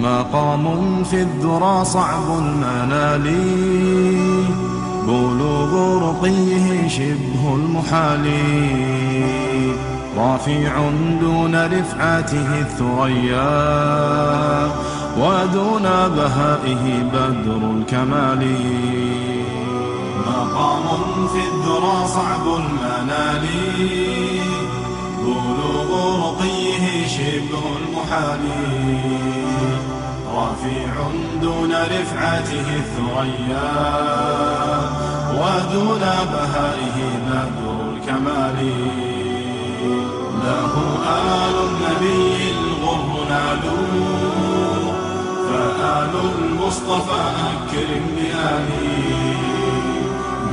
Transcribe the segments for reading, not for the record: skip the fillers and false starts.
مقام في الذرى صعب المنال، بلوغ رقيه شبه المحال، رافع دون رفعته الثريا، ودون بهائه بدر الكمال. مقام في الذرى صعب المنال، بلوغ رقيه شبه المحال، رفيع دون رفعته الثريا، ودون بهائه بدر الكمال. له آل النبي الغر نالوا، فآل المصطفى أكرم بآله.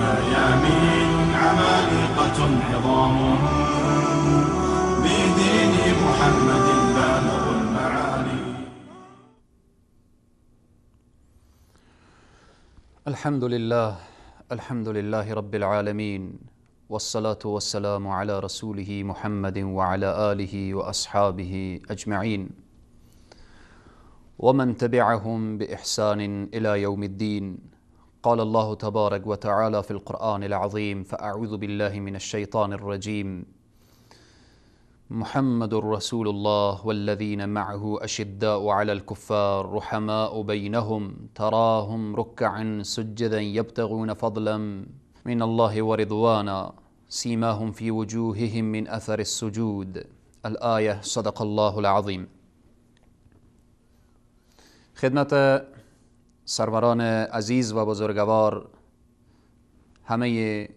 ميامين عمالقة عظام، بدين محمد بالغ المعالي. الحمد لله، الحمد لله رب العالمين، والصلاة والسلام على رسوله محمد وعلى آله وأصحابه أجمعين ومن تبعهم بإحسان إلى يوم الدين. قال الله تبارك وتعالى في القرآن العظيم: فأعوذ بالله من الشيطان الرجيم، محمد رسول الله والذين معه أشداء على الكفار رحماء بينهم تراهم ركعا سجدا يبتغون فضلا من الله ورضوانا سيماهم في وجوههم من أثر السجود. الآية. صدق الله العظیم. خدمت سروران عزیز و بزرگوار، همه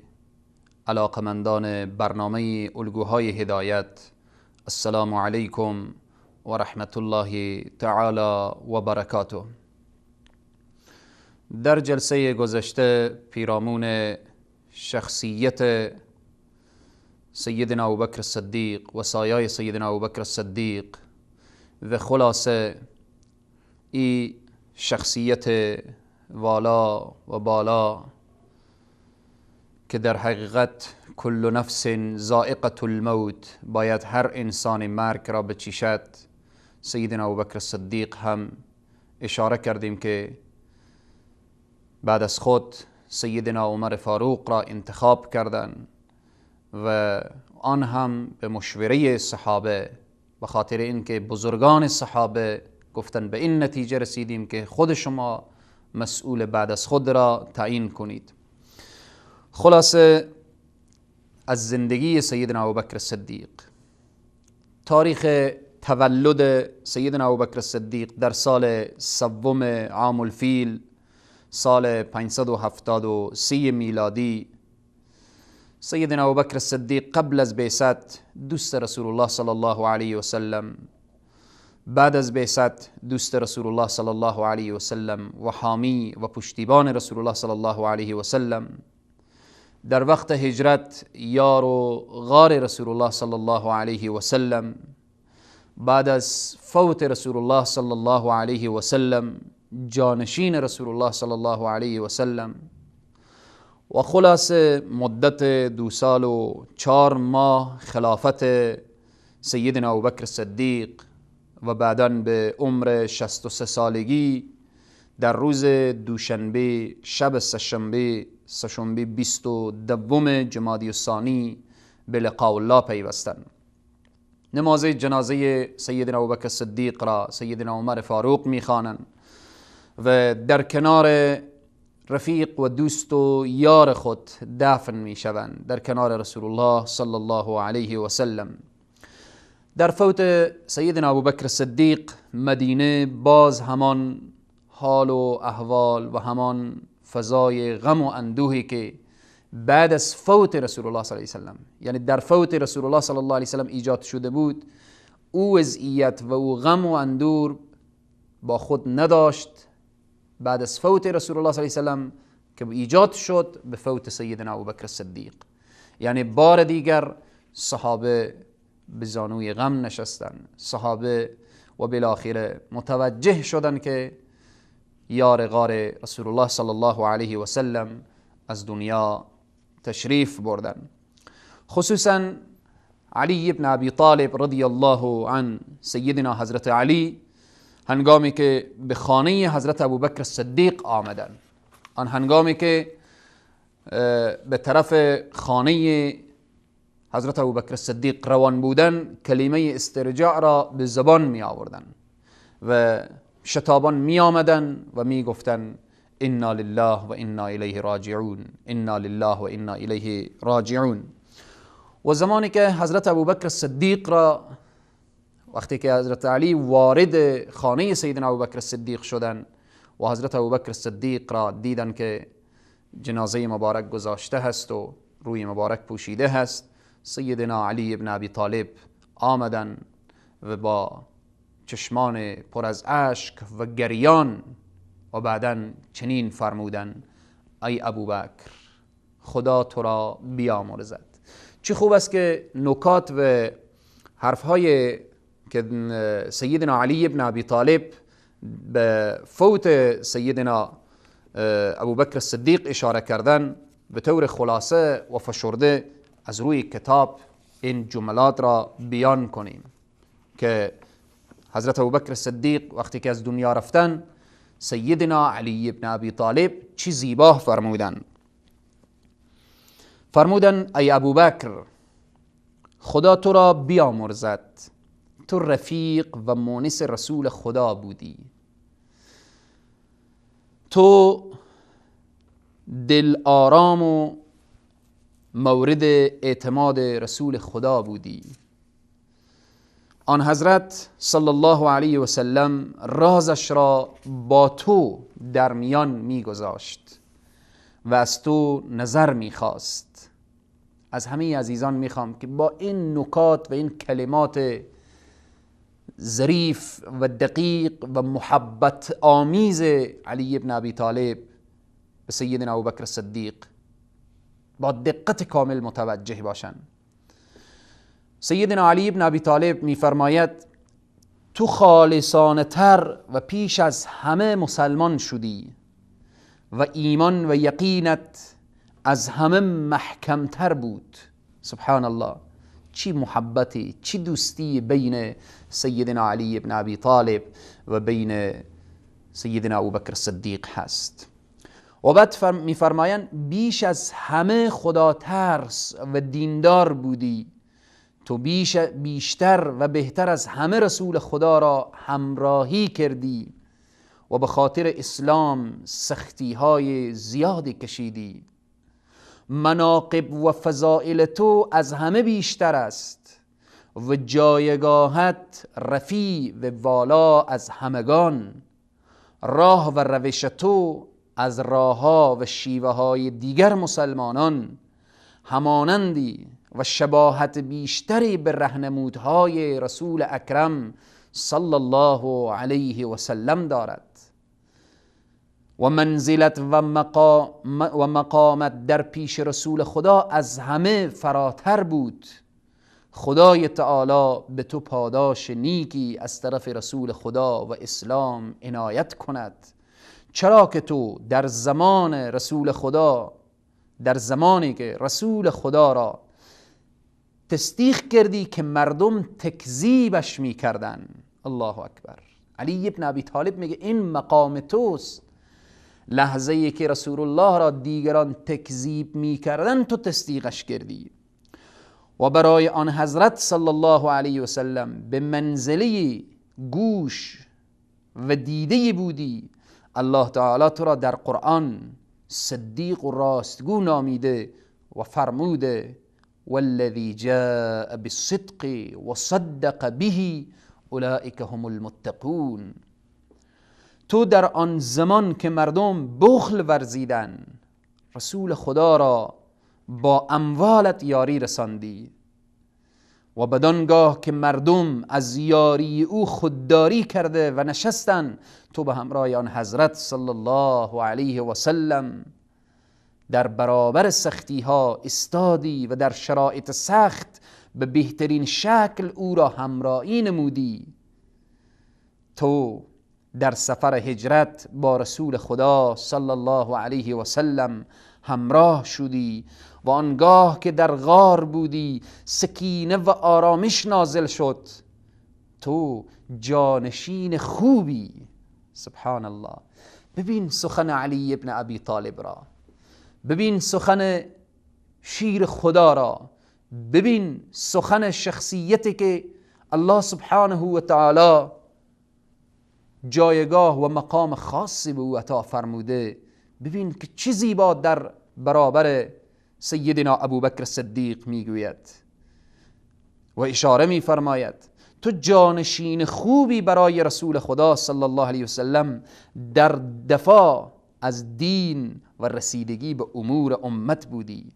علاقمندان برنامه الگوهای هدایت، السلام علیکم و رحمت الله تعالی و برکاته. در جلسه گذشته پیرامون شخصیت سیدنا ابوبکر صدیق و سایه سیدنا ابوبکر صدیق و خلاصه ای شخصیت والا و بالا که در حقیقت کل نفس ذائقة الموت، باید هر انسان مرگ را بچشد، سیدنا ابوبکر صدیق هم اشاره کردیم که بعد از خود سیدنا عمر فاروق را انتخاب کردند و آن هم به مشوره صحابه، به خاطر اینکه بزرگان صحابه گفتن به این نتیجه رسیدیم که خود شما مسئول بعد از خود را تعیین کنید. خلاصه از زندگی سیدنا ابوبکر صدیق، تاریخ تولد سیدنا ابوبکر صدیق در سال سوم عام الفیل، سال 573 میلادی. سیدنا ابوبکر صدیق قبل از بعثت دوست رسول الله صلی الله علیه و سلم، بعد از بعثت دوست رسول الله صلی الله علیه و سلم و حامی و پشتیبان رسول الله صلی الله علیه و سلم، در وقت هجرت یار و غار رسول الله صلی الله علیه و سلم، بعد از فوت رسول الله صلی الله علیه و سلم جانشین رسول الله صلی الله علیه و سلم، و خلاص مدت 2 سال و 4 ماه خلافت سیدنا ابوبکر صدیق و بعداً به عمر 63 سالگی در روز دوشنبه شب سه‌شنبه 22 جمادی الثانی به لقاء الله پیوستند. نماز جنازه سیدنا ابوبکر صدیق را سیدنا عمر فاروق میخوانند و در کنار رفیق و دوست و یار خود دفن میشوند، در کنار رسول الله صلی الله علیه و سلم. در فوت سیدنا ابوبکر صدیق مدینه باز همان حال و احوال و همان فضای غم و اندوهی که بعد از فوت رسول الله صلی الله علیه و سلم، یعنی در فوت رسول الله صلی الله علیه و سلم ایجاد شده بود، او وضعیت و او غم و اندور با خود نداشت. بعد از فوت رسول الله صلی الله علیه و سلم که ایجاد شد به فوت سیدنا ابوبکر صدیق، یعنی بار دیگر صحابه به زانوی غم نشستن، صحابه و بالاخره متوجه شدن که یار غار رسول الله صلی الله علیه و سلم از دنیا تشریف بردن. خصوصا علی ابن ابی طالب رضی الله عنه، سیدنا حضرت علی هنگامی که به خانه حضرت ابوبکر صدیق آمدن، آن هنگامی که به طرف خانه حضرت ابوبکر صدیق روان بودن، کلمه استرجاع را به زبان می آوردن و شتابان می آمدن و می گفتن انا لله و انا الیه راجعون، انا لله و انا الیه راجعون. و زمانی که حضرت ابوبکر صدیق را، وقتی که حضرت علی وارد خانه سیدنا ابوبکر صدیق شدن و حضرت ابوبکر صدیق را دیدن که جنازه مبارک گذاشته هست و روی مبارک پوشیده هست، سیدنا علی ابن ابی طالب آمدن و با چشمان پر از اشک و گریان و بعداً چنین فرمودن: ای ابوبکر، خدا تو را بیامرزد. چه خوب است که نکات و حرفهای که سیدنا علی ابن ابی طالب به فوت سیدنا ابوبکر صدیق اشاره کردن، به طور خلاصه و فشرده از روی کتاب این جملات را بیان کنیم که حضرت ابوبکر صدیق وقتی که از دنیا رفتن، سیدنا علی ابن ابی طالب چی زیبا فرمودن. فرمودن: ای ابوبکر، خدا تو را بیامرزد، تو رفیق و مونس رسول خدا بودی، تو دل آرام و مورد اعتماد رسول خدا بودی. آن حضرت صلی الله علیه و سلم رازش را با تو در میان میگذاشت و از تو نظر میخواست. از همه عزیزان میخوام که با این نکات و این کلمات ظریف و دقیق و محبت آمیز علی ابن ابی طالب به سیدنا ابوبکر صدیق با دقت کامل متوجه باشند. سیدنا علی ابن ابی طالب میفرماید: تو خالصانه تر و پیش از همه مسلمان شدی و ایمان و یقینت از همه محکمتر بود. سبحان الله، چی محبتی، چی دوستی بین سیدنا علی ابن ابی طالب و بین سیدنا ابوبکر صدیق هست. و بعد میفرمایند بیش از همه خدا ترس و دیندار بودی، تو بیشتر و بهتر از همه رسول خدا را همراهی کردی و به خاطر اسلام سختی های زیادی کشیدی. مناقب و فضائل تو از همه بیشتر است و جایگاهت رفیع و والا از همگان. راه و روش تو از راهها و شیوه های دیگر مسلمانان همانندی و شباهت بیشتری به رهنمودهای رسول اکرم صلی الله علیه و سلم دارد و منزلت و مقامت در پیش رسول خدا از همه فراتر بود. خدای تعالی به تو پاداش نیکی از طرف رسول خدا و اسلام عنایت کند، چرا که تو در زمان رسول خدا، در زمانی که رسول خدا را تصدیق کردی که مردم تکذیبش میکردن. الله اکبر. علی ابن ابی طالب میگه این مقام توست، لحظه ای که رسول الله را دیگران تکذیب میکردن تو تصدیقش کردی و برای آن حضرت صلی الله علیه و سلم به منزله گوش و دیده بودی. الله تعالی تو را در قرآن صدیق و راستگو نامیده و فرموده والذی جاء بالصدق وصدق به اولئک هم المتقون. تو در آن زمان که مردم بخل ورزیدن رسول خدا را با اموالت یاری رساندی و بدانگاه که مردم از یاری او خودداری کرده و نشستن تو به همراه آن حضرت صلی الله علیه و سلم در برابر سختی ها استادی و در شرایط سخت به بهترین شکل او را همراهی نمودی. تو در سفر هجرت با رسول خدا صلی الله علیه و سلم همراه شدی و آنگاه که در غار بودی سکینه و آرامش نازل شد، تو جانشین خوبی. سبحان الله. ببین سخن علی ابن ابی طالب را، ببین سخن شیر خدا را، ببین سخن شخصیتی که الله سبحانه و تعالی جایگاه و مقام خاصی به او عطا فرموده. ببین که چه زیبا در برابر سیدنا ابوبکر صدیق میگوید و اشاره میفرماید تو جانشین خوبی برای رسول خدا صلی الله علیه وسلم در دفاع از دین و رسیدگی به امور امت بودی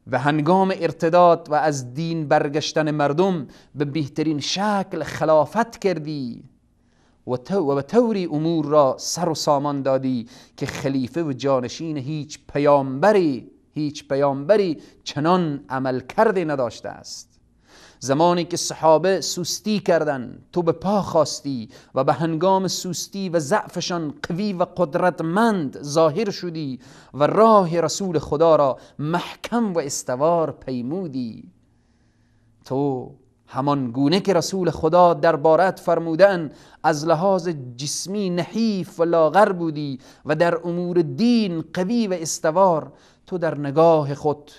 و هنگام ارتداد و از دین برگشتن مردم به بهترین شکل خلافت کردی و به طوری امور را سر و سامان دادی که خلیفه و جانشین هیچ پیامبری چنان عمل کرده نداشته است. زمانی که صحابه سستی کردند تو به پا خواستی و به هنگام سستی و ضعفشان قوی و قدرتمند ظاهر شدی و راه رسول خدا را محکم و استوار پیمودی. تو همان گونه که رسول خدا دربارت فرمودن از لحاظ جسمی نحیف و لاغر بودی و در امور دین قوی و استوار. تو در نگاه خود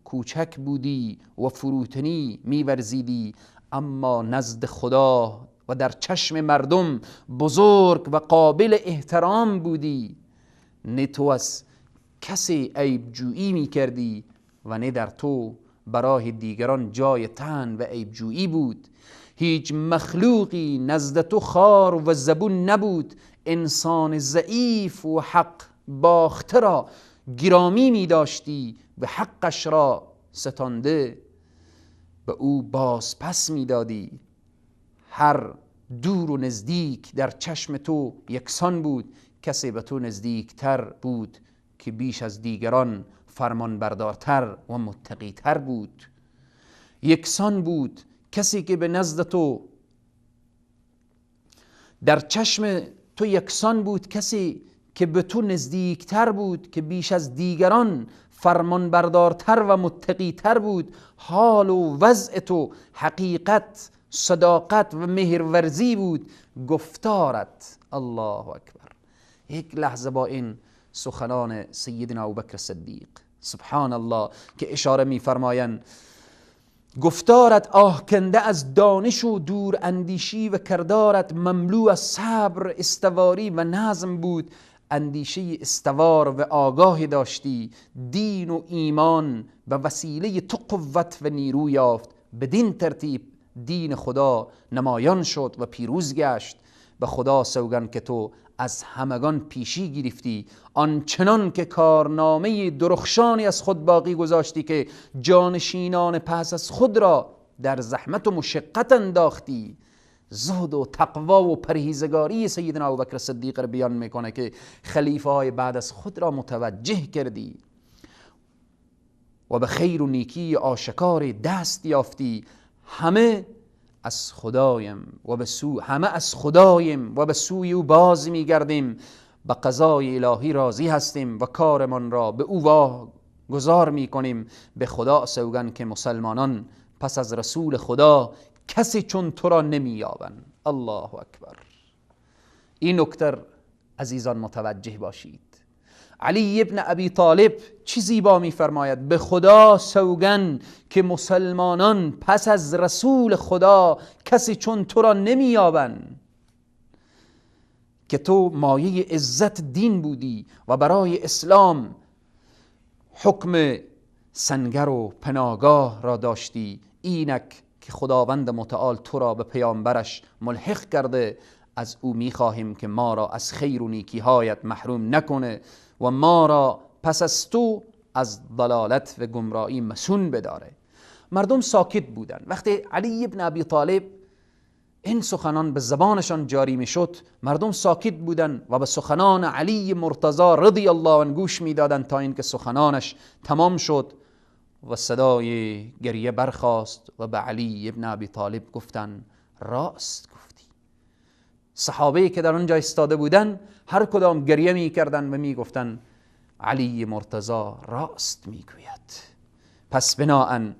کوچک بودی و فروتنی می‌ورزیدی، اما نزد خدا و در چشم مردم بزرگ و قابل احترام بودی. نه تو از کسی عیب جویی می‌کردی و نه در تو برای دیگران جای تن و عیب جویی بود. هیچ مخلوقی نزد تو خار و زبون نبود. انسان ضعیف و حق باخته را گرامی می داشتی و حقش را ستانده به او باز پس می دادی. هر دور و نزدیک در چشم تو یکسان بود. کسی به تو نزدیکتر بود که بیش از دیگران فرمان بردارتر و متقیتر بود. یکسان بود کسی که به نزد تو در چشم تو یکسان بود، کسی که به تو نزدیکتر بود که بیش از دیگران فرمان بردارتر و متقیتر بود. حال و وضع تو حقیقت، صداقت و مهرورزی بود. گفتارت، الله اکبر. یک لحظه با این سخنان سیدنا ابوبکر صدیق، سبحان الله، که اشاره می‌فرمایند گفتارت آهکنده از دانش و دور اندیشی و کردارت مملو از صبر، استواری و نظم بود. اندیشه استوار و آگاهی داشتی. دین و ایمان به وسیله تو قوت و نیرو یافت. بدین ترتیب دین خدا نمایان شد و پیروز گشت. به خدا سوگند که تو از همگان پیشی گرفتی، آنچنان که کارنامه درخشانی از خود باقی گذاشتی که جانشینان پس از خود را در زحمت و مشقت انداختی. زهد و تقوا و پرهیزگاری سیدنا ابوبکر صدیق را بیان میکنه که خلیفه های بعد از خود را متوجه کردی و به خیر و نیکی آشکار دست یافتی. همه از خدایم و به سو همه از خدایم و به سوی او باز میگردیم. به قضای الهی راضی هستیم و کارمان را به او واگذار میکنیم. به خدا سوگند که مسلمانان پس از رسول خدا کسی چون تو را نمییابند. الله اکبر. این نکته عزیزان متوجه باشید. علی ابن ابی طالب چی زیبا میفرماید: به خدا سوگند که مسلمانان پس از رسول خدا کسی چون تو را نمییابند، که تو مایه عزت دین بودی و برای اسلام حکم سنگر و پناهگاه را داشتی. اینک که خداوند متعال تو را به پیامبرش ملحق کرده، از او میخواهیم که ما را از خیر و نیکیهایت محروم نکنه و ما را پس از تو از ضلالت و گمراهی مسون بداره. مردم ساکت بودن. وقتی علی ابن ابی طالب این سخنان به زبانشان جاری میشد، مردم ساکت بودن و به سخنان علی مرتضی رضی الله عنه گوش میدادن تا اینکه سخنانش تمام شد و صدای گریه برخاست و به علی ابن ابی طالب گفتن راست گفتی. صحابه که در آنجا ایستاده بودن هر کدام گریه میکردن و میگفتن علی مرتضی راست میگوید. پس بناهن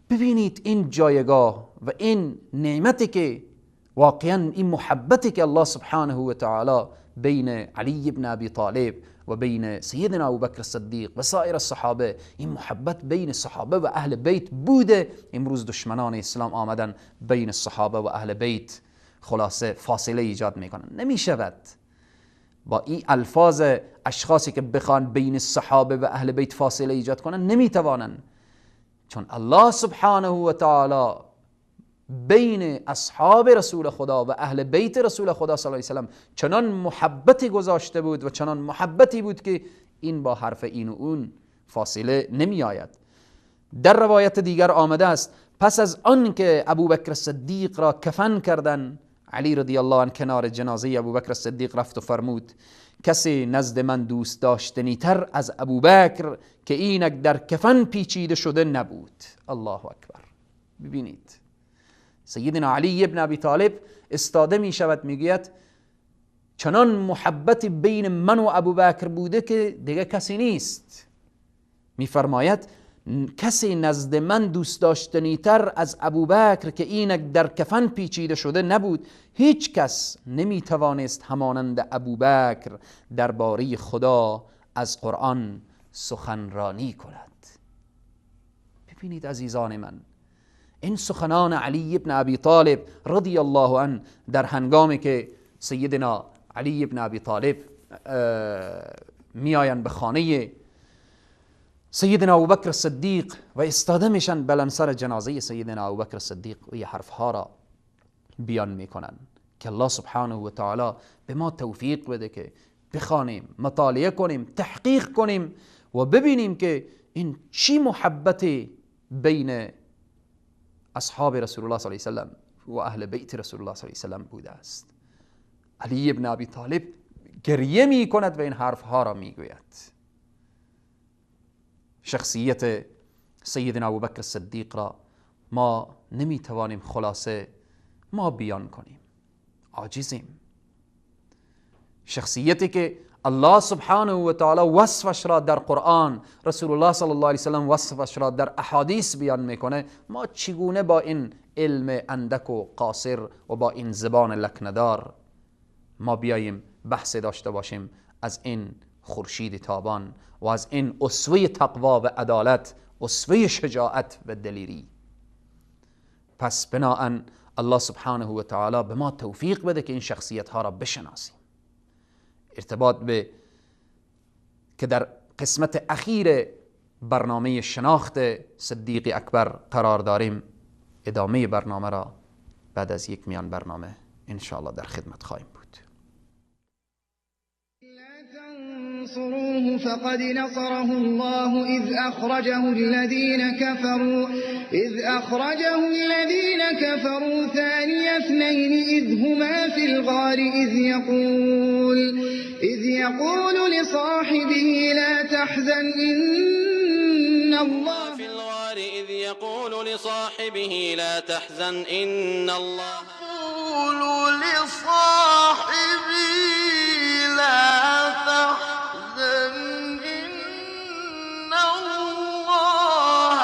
ببینید این جایگاه و این نعمتی که واقعا این محبتی که الله سبحانه و تعالی بین علی بن ابی طالب و بین سیدنا ابوبکر الصدیق و سایر الصحابه، این محبت بین صحابه و اهل بیت بوده. امروز دشمنان اسلام آمدن بین صحابه و اهل بیت خلاصه فاصله ایجاد میکنن. نمیشود با این الفاظ اشخاصی که بخوان بین صحابه و اهل بیت فاصله ایجاد کنن نمیتوانن، چون الله سبحانه و تعالی بین اصحاب رسول خدا و اهل بیت رسول خدا صلی الله علیه و سلم چنان محبتی گذاشته بود و چنان محبتی بود که این با حرف این و اون فاصله نمی آید. در روایت دیگر آمده است پس از آن که ابوبکر صدیق را کفن کردن، علی رضی الله عنه کنار جنازه ابوبکر صدیق رفت و فرمود کسی نزد من دوست داشتنی تر از ابوبکر که اینک در کفن پیچیده شده نبود. الله اکبر. ببینید سیدنا علی ابن ابی طالب استاده می شود، میگوید چنان محبت بین من و ابوبکر بوده که دیگه کسی نیست. میفرماید کسی نزد من دوست داشتنی تر از ابوبکر که اینک در کفن پیچیده شده نبود. هیچ کس نمی توانست همانند ابوبکر درباره خدا از قرآن سخنرانی کند. ببینید عزیزان من، این سخنان علی ابن ابی طالب رضی الله عنه در هنگامی که سیدنا علی ابن ابی طالب میآیند به خانه سیدنا ابوبکر صدیق و استاده میشن بلند سر جنازه سیدنا ابوبکر صدیق و یه حرفها را بیان میکنن که الله سبحانه و تعالی به ما توفیق بده که بخوانیم، مطالعه کنیم، تحقیق کنیم و ببینیم که این چی محبت بین اصحاب رسول الله صلی الله علیه و سلم و اهل بیت رسول الله صلی الله علیه و سلم بوده است. علی ابن ابی طالب گریه می کند و این حرفها را می گوید. شخصیت سیدنا ابوبکر صدیق را ما نمی توانیم خلاصه ما بیان کنیم، عاجزیم. شخصیتی که الله سبحانه و تعالی وصفش را در قرآن، رسول الله صلی الله علیه و سلم وصفش را در احادیث بیان میکنه، ما چگونه با این علم اندک و قاصر و با این زبان لکندار ما بیاییم بحث داشته باشیم از این خورشید تابان و از این اسوه تقوا و عدالت، اسوه شجاعت و دلیری. پس بناءً الله سبحانه و تعالی به ما توفیق بده که این شخصیت ها را بشناسیم. ارتباط به که در قسمت اخیر برنامه شناخت صدیق اکبر قرار داریم، ادامه برنامه را بعد از یک میان برنامه انشاءالله در خدمت خواهیم بود. تنصروه فقد نصره الله إذ أخرجه الذين كفروا ثاني اثنين إذ هما في الغار إذ يقول لصاحبه لا تحزن إن الله في الغار إذ يقول لصاحبه لا تحزن إن الله يقول لصاحبه لا تحزن إن الله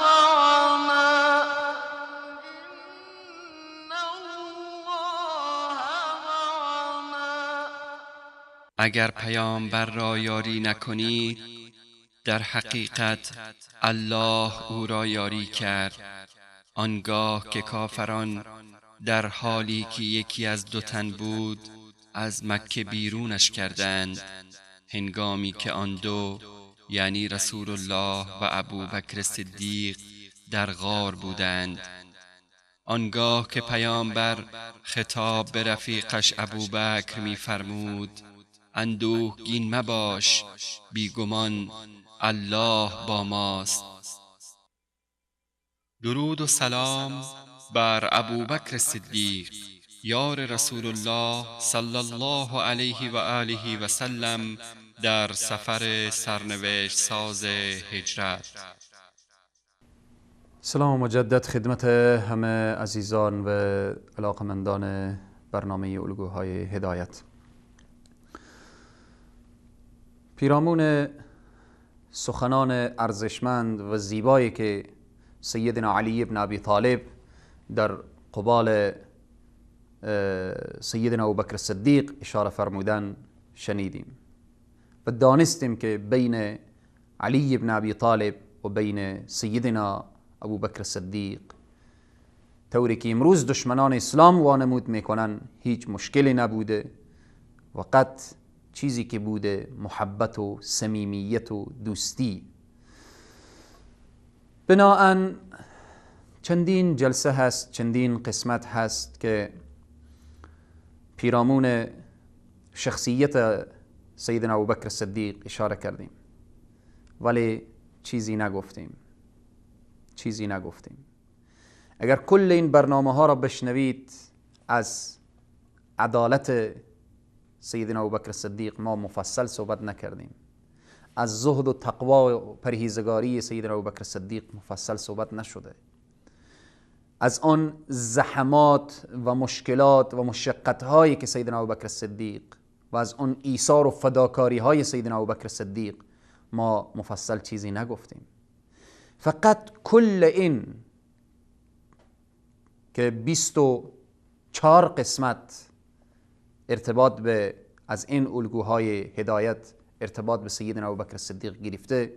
معنا إن الله معنا. اگر پیامبر را یاری نکنید در حقیقت الله او را یاری کرد، آنگاه که کافران در حالی که یکی از دو تن بود از مکه بیرونش کردند، هنگامی که آن دو یعنی رسول الله و ابوبکر صدیق در غار بودند. آنگاه که پیامبر خطاب به رفیقش ابوبکر می‌فرمود اندوهگین مباش، بیگمان الله با ماست. درود و سلام بر ابوبکر صدیق یار رسول الله صلی الله علیه و آله و سلم در سفر سرنوشت ساز هجرت. سلام مجدد خدمت همه عزیزان و علاقمندان برنامه الگوهای هدایت. پیرامون سخنان ارزشمند و زیبایی که سیدنا علی بن ابی طالب در قبال سیدنا ابوبکر صدیق اشاره فرمودن شنیدیم و دانستیم که بین علی بن ابی طالب و بین سیدنا ابوبکر صدیق طوری که امروز دشمنان اسلام وانمود میکنن هیچ مشکلی نبوده و قط چیزی که بوده محبت و صمیمیت و دوستی. بناءً چندین جلسه هست، چندین قسمت هست که پیرامون شخصیت سیدنا ابوبکر صدیق اشاره کردیم، ولی چیزی نگفتیم، چیزی نگفتیم. اگر کل این برنامه ها را بشنوید از عدالت سیدنا ابوبکر صدیق ما مفصل صحبت نکردیم، از زهد و تقوا و پرهیزگاری سیدنا ابوبکر صدیق مفصل صحبت نشده، از آن زحمات و مشکلات و مشقت هایی که سیدنا ابوبکر صدیق و از آن ایثار و فداکاری های سیدنا ابوبکر صدیق ما مفصل چیزی نگفتیم. فقط کل این که 24 قسمت ارتباط به از این الگوهای هدایت ارتباط به سیدنا ابوبکر صدیق گرفته،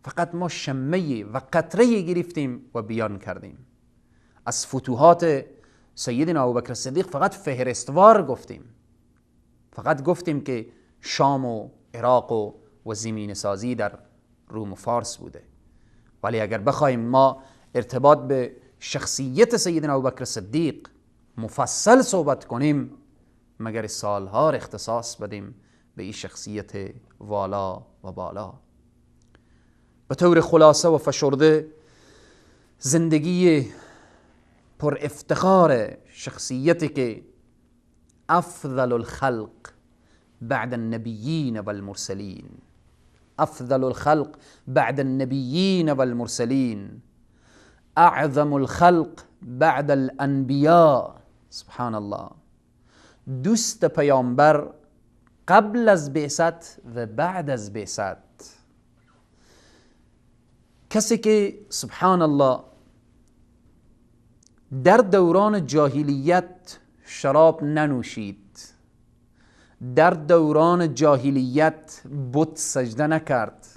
فقط ما شمه و قطره گرفتیم و بیان کردیم. از فتوحات سیدنا ابوبکر صدیق فقط فهرستوار گفتیم، فقط گفتیم که شام و عراق و زمین سازی در روم و فارس بوده. ولی اگر بخوایم ما ارتباط به شخصیت سیدنا ابوبکر صدیق مفصل صحبت کنیم، مگر سالها اختصاص بدیم به این شخصیت والا و بالا. به طور خلاصه و فشرده زندگی پر افتخار شخصیتی که افضل الخلق بعد النبیین والمرسلین، افضل الخلق بعد النبیین والمرسلین، اعظم الخلق بعد الانبیاء. سبحان الله، دوست پیامبر قبل از بعثت و بعد از بعثت، کسی که سبحان الله در دوران جاهلیت شراب ننوشید، در دوران جاهلیت بت سجده نکرد،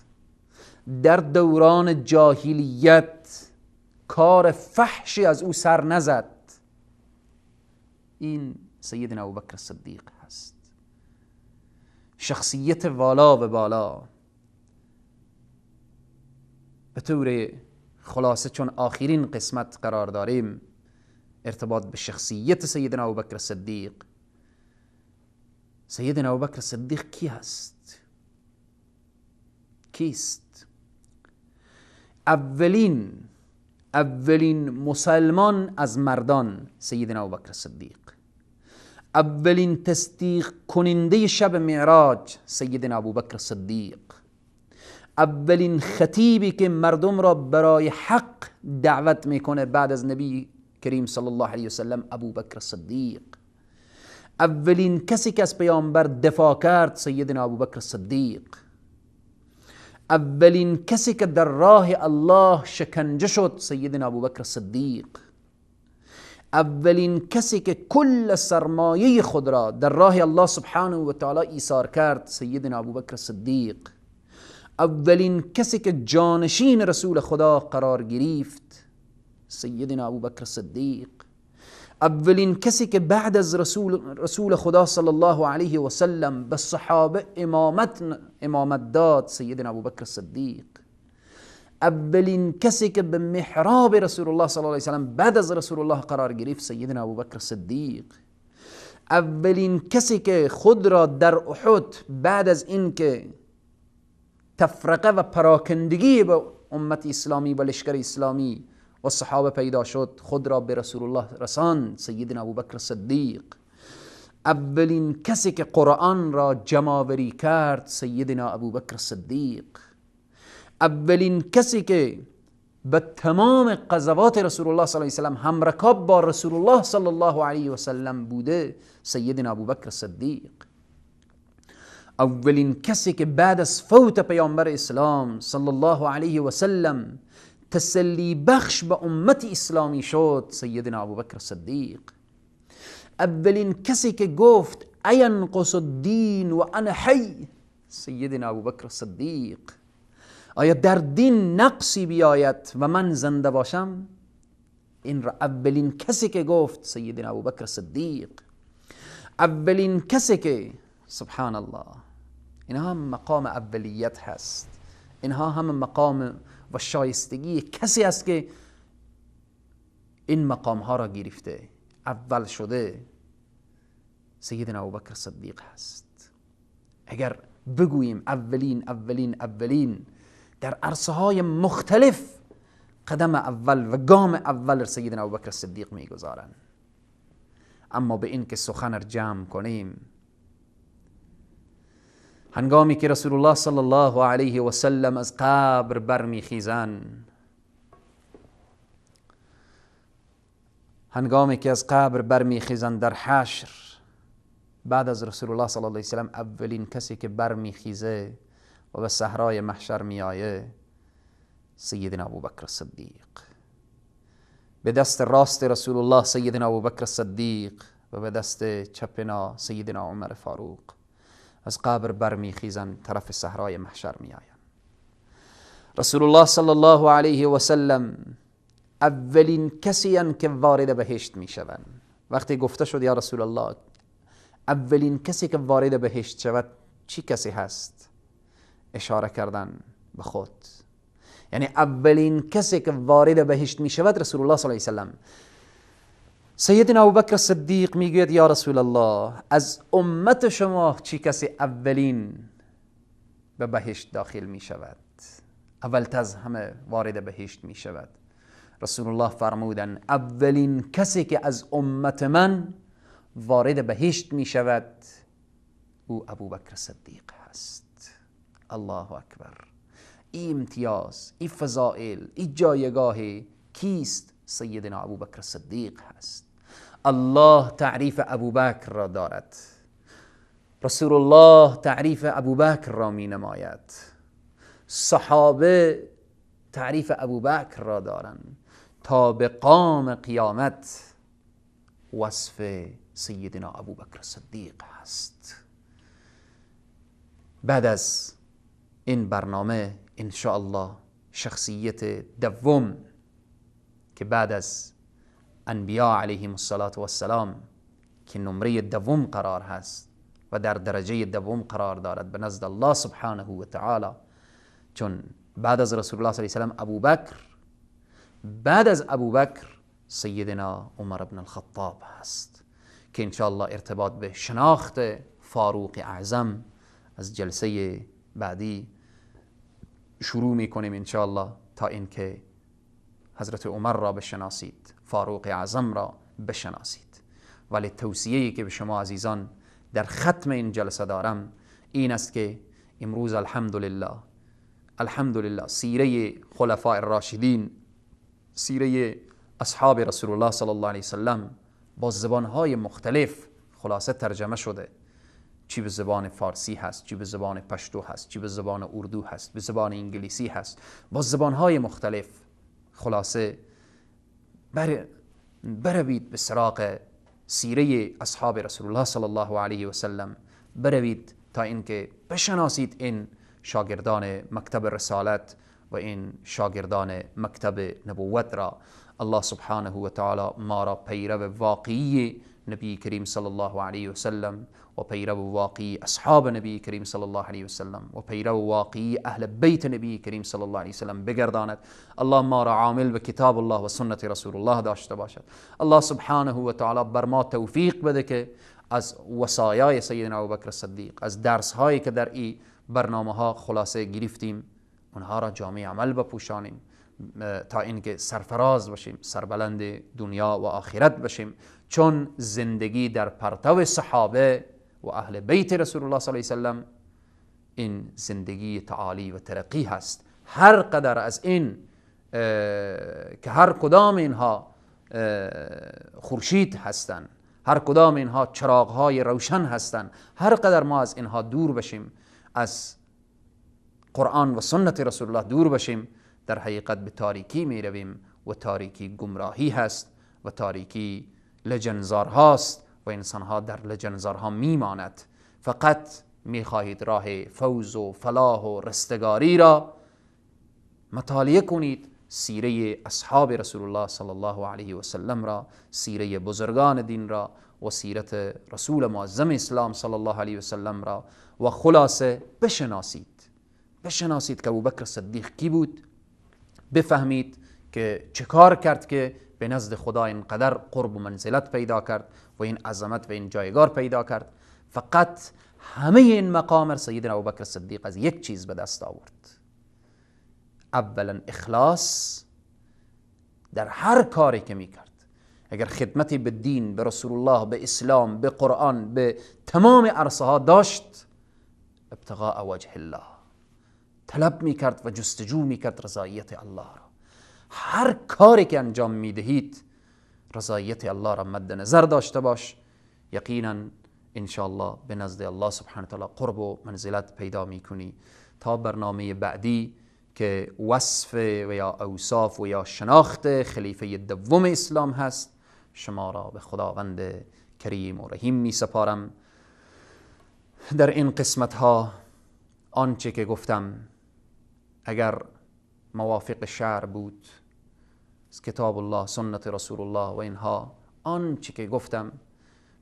در دوران جاهلیت کار فحشی از او سر نزد، این سیدنا ابوبکر صدیق هست. شخصیت والا و بالا. به طور خلاصه چون آخرین قسمت قرار داریم ارتباط به شخصیت سیدنا ابوبکر صدیق. سیدنا ابوبکر صدیق کی هست؟ کیست؟ اولین مسلمان از مردان سیدنا ابوبکر صدیق، اولین تصدیق کننده شب معراج سیدنا ابوبکر صدیق، اولین خطیبی که مردم را برای حق دعوت میکنه بعد از نبی کریم صلی الله علیه وسلم ابوبکر صدیق، اولین کسی که از پیامبر دفاع کرد سیدنا ابوبکر صدیق، اولین کسی که در راه الله شکنجه شد سیدنا ابوبکر صدیق، اولین کسی که کل سرمایه خود را در راه الله سبحانه و تعالی ایثار کرد سیدنا ابوبکر صدیق، اولین کسی که جانشین رسول خدا قرار گرفت سیدنا ابوبکر صدیق، اولین کسی که بعد از رسول خدا صلی الله علیه و سلم به صحابه امامت داد سیدنا ابوبکر صدیق، اولین کسی که به محراب رسول الله صلی الله علیه و سلم بعد از رسول الله قرار گرفت سیدنا ابوبکر صدیق، اولین کسی که خود را در احد بعد از اینکه تفرقه و پراکندگی به امت اسلامی و لشکر اسلامی و صحابه پیدا شد خود را به رسول الله رساند سیدنا ابوبکر صدیق، اولین کسی که قرآن را جمع‌آوری کرد سیدنا ابوبکر صدیق، اولین کسی که به تمام قضاوات رسول الله صلی الله علیه و سلم همرکاب با رسول الله صلی الله علیه و سلم بوده سیدنا ابوبکر صدیق، اولین کسی که بعد از فوت پیامبر اسلام صلی الله علیه و سلم تسلی بخش به امت اسلامی شد سیدنا ابوبکر صدیق، اولین کسی که گفت اینقص الدین و انا حی، سیدنا ابوبکر صدیق. آیا در دین نقصی بیاید و من زنده باشم؟ این را اولین کسی که گفت سیدنا ابوبکر صدیق. اولین کسی که، سبحان الله، اینها هم مقام اولیت هست، اینها هم مقام و شایستگی کسی است که این مقام ها را گرفته، اول شده، سیدنا ابوبکر صدیق هست. اگر بگوییم اولین اولین اولین در عرصه های مختلف قدم اول و گام اول سیدنا ابوبکر صدیق میگذارند. اما به این که سخن را جمع کنیم، هنگامی که رسول الله صلی الله علیه و سلم از قبر برمیخیزند، هنگامی که از قبر برمیخیزند در حشر، بعد از رسول الله صلی الله علیه و سلم اولین کسی که برمیخیزه و به صحرای محشر میآیه سیدنا ابوبکر صدیق. به دست راست رسول الله سیدنا ابوبکر صدیق و به دست چپنا سیدنا عمر فاروق از قبر برمیخیزند، طرف صحرای محشر میآیند. رسول الله صلی الله علیه و سلم اولین کسی که وارد بهشت میشوند. وقتی گفته شد یا رسول الله اولین کسی که وارد بهشت شود چی کسی هست؟ اشاره کردن به خود، یعنی اولین کسی که وارد بهشت می شود رسول الله صلی الله علیه و سلم. سیدنا ابوبکر صدیق میگوید یا رسول الله از امت شما چی کسی اولین به بهشت داخل می شود، اول از همه وارد بهشت می شود؟ رسول الله فرمودن اولین کسی که از امت من وارد بهشت می شود او ابوبکر صدیق هست. الله اکبر. این امتیاز، این فضائل، این جایگاه کیست؟ سیدنا ابوبکر صدیق هست. الله تعریف ابوبکر را دارد، رسول الله تعریف ابوبکر را می نماید، صحابه تعریف ابوبکر را دارند، تا به قام قیامت وصف سیدنا ابوبکر صدیق هست. بعد از این برنامه انشاءالله شخصیت دوم که بعد از انبیا علیهم الصلاة والسلام که نمره دوم قرار هست و در درجه دوم قرار دارد به نزد الله سبحانه و تعالی، چون بعد از رسول الله صلی الله علیه و سلم ابوبکر، بعد از ابوبکر سیدنا عمر بن الخطاب هست که انشاءالله ارتباط به شناخت فاروق اعظم از جلسه بعدی شروع میکنیم انشاءالله، تا اینکه حضرت عمر را بشناسید، فاروق اعظم را بشناسید. ولی توصیه‌ای که به شما عزیزان در ختم این جلسه دارم این است که امروز الحمدلله، الحمدلله سیره خلفاء الراشدین، سیره اصحاب رسول الله صلی الله علیه وسلم با زبانهای مختلف خلاصه ترجمه شده، چی به زبان فارسی هست، چی به زبان پشتو هست، چی به زبان اردو هست، به زبان انگلیسی هست، با زبانهای مختلف خلاصه بروید به سراغ سیره اصحاب رسول الله صلی الله علیه و سلم، بروید تا اینکه بشناسید این شاگردان مکتب رسالت و این شاگردان مکتب نبوت را. الله سبحانه و تعالی ما را پیرو واقعی نبی کریم صلی الله علیه و سلم و پیرو واقعی اصحاب نبی کریم صلی الله علیه و سلم و پیرو واقعی اهل بیت نبی کریم صلی الله علیه و سلم بگرداند. الله ما را عامل به کتاب الله و سنت رسول الله داشته باشد. الله سبحانه و تعالی بر ما توفیق بده که از وصایای سیدنا ابوبکر صدیق، از درس هایی که در این برنامه ها خلاصه گرفتیم، اونها را جامع عمل بپوشانیم تا اینکه سرفراز باشیم، سربلند دنیا و آخرت باشیم. چون زندگی در پرتو صحابه و اهل بیت رسول الله صلی الله علیه و سلم این زندگی تعالی و ترقی هست. هر قدر از این که هر کدام اینها خورشید هستند، هر کدام اینها چراغهای روشن هستند، هر قدر ما از اینها دور بشیم، از قرآن و سنت رسول الله دور بشیم، در حقیقت به تاریکی می رویم و تاریکی گمراهی هست و تاریکی لجنزار هاست و انسانها در لجنزارها میماند. فقط میخواهید راه فوز و فلاح و رستگاری را مطالعه کنید، سیره اصحاب رسول الله صلی الله علیه و سلم را، سیره بزرگان دین را و سیرت رسول معظم اسلام صلی الله علیه و سلم را، و خلاصه بشناسید، بشناسید که ابوبکر صدیق کی بود، بفهمید که چه کار کرد که به نزد خدا اینقدر قرب و منزلت پیدا کرد و این عظمت و این جایگاه پیدا کرد. فقط همه این مقام سیدنا ابوبکر صدیق از یک چیز به دست آورد، اولا اخلاص در هر کاری که میکرد. اگر خدمتی به دین، به رسول الله، به اسلام، به قرآن، به تمام عرصه ها داشت، ابتغاء وجه الله طلب میکرد و جستجو میکرد رضایت الله را. هر کاری که انجام میدهید رضایت الله را مد نظر داشته باش، یقینا انشاءالله به نزد الله سبحانه وتعالی قرب و منزلت پیدا میکنی. تا برنامه بعدی که وصف و یا اوصاف و یا شناخت خلیفه دوم اسلام هست، شما را به خداوند کریم و رحیم می سپارم. در این قسمت ها آنچه که گفتم اگر موافق شرع بود، از کتاب الله، سنت رسول الله و اینها، آنچه که گفتم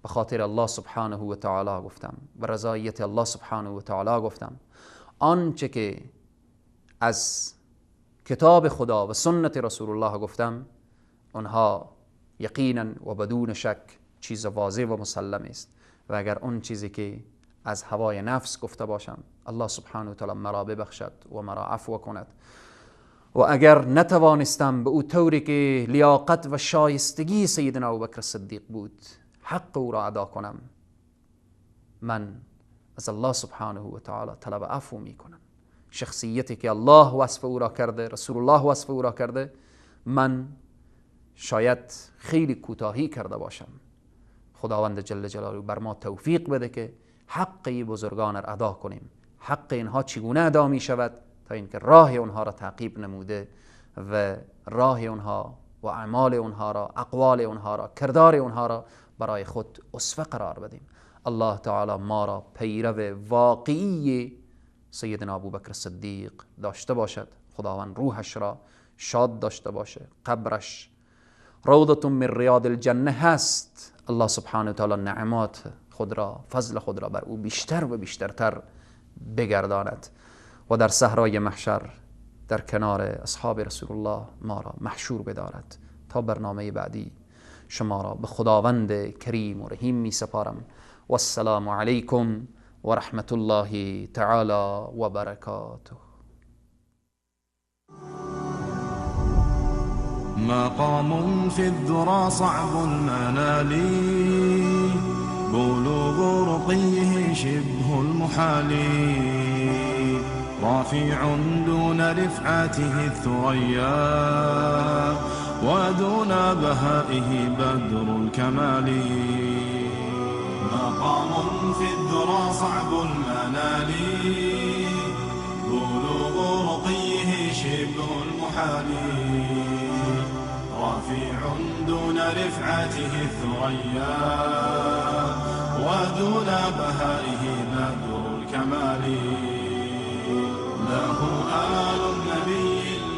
به خاطر الله سبحانه و تعالی گفتم و رضایت الله سبحانه و تعالی گفتم. آنچه که از کتاب خدا و سنت رسول الله گفتم، آنها یقینا و بدون شک چیز واضح و مسلم است. و اگر اون چیزی که از هوای نفس گفته باشم، الله سبحانه و تعالی مرا ببخشد و مرا عفو کند. و اگر نتوانستم به او طوری که لیاقت و شایستگی سیدنا ابوبکر صدیق بود حق او را ادا کنم، من از الله سبحانه و تعالی طلب عفو می کنم. شخصیتی که الله وصف او را کرده، رسول الله وصف او را کرده، من شاید خیلی کوتاهی کرده باشم. خداوند جل جلاله بر ما توفیق بده که حق بزرگان را ادا کنیم. حق اینها چگونه ادا می شود؟ تا اینکه راه اونها را تعقیب نموده و راه اونها و اعمال اونها را، اقوال اونها را، کردار اونها را برای خود اسوه قرار بدیم. الله تعالی ما را پیرو واقعی سیدنا ابوبکر صدیق داشته باشد. خداوند روحش را شاد داشته باشه، قبرش روضة من ریاض الجنه هست. الله سبحانه و تعالی نعمات خود را، فضل خود را بر او بیشتر و بیشترتر بگرداند و در صحرای محشر در کنار اصحاب رسول الله ما را محشور بدارد. تا برنامه بعدی شما را به خداوند کریم و رحیم می سپارم. و السلام علیکم و رحمت الله تعالی و برکاته. مقام في الذرى صعب المنال، بلوغ رقيه شبه المحال، رافع دون رفعته الثريا، ودون بهائه بدر الكمال. مقام في الذرى صعب المنال، بلوغ رقيه شبه المحال، رافع دون رفعته الثريا، ودون بهائه بدر الكمال. له آل النبي